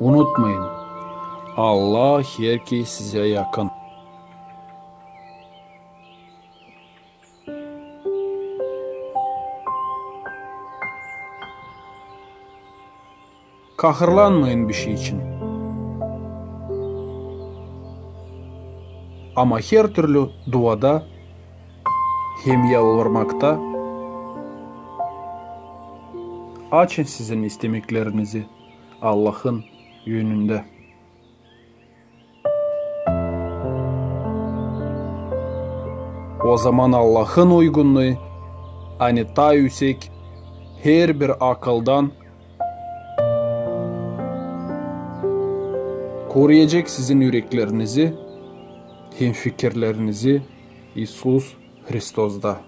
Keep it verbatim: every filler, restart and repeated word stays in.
Unutmayın, Allah herkey sizä yakın. Kahırlanmayın bişey için. Ama her türlü duada hem yalvarmakta açın sizin istemeklerinizi Allahın önündä. O zaman Allahın uygunnuu, ani taa üüsek herbir akıldan, koruyacek sizin üreklerinizi hem fikirlerinizi İisus Hristosta.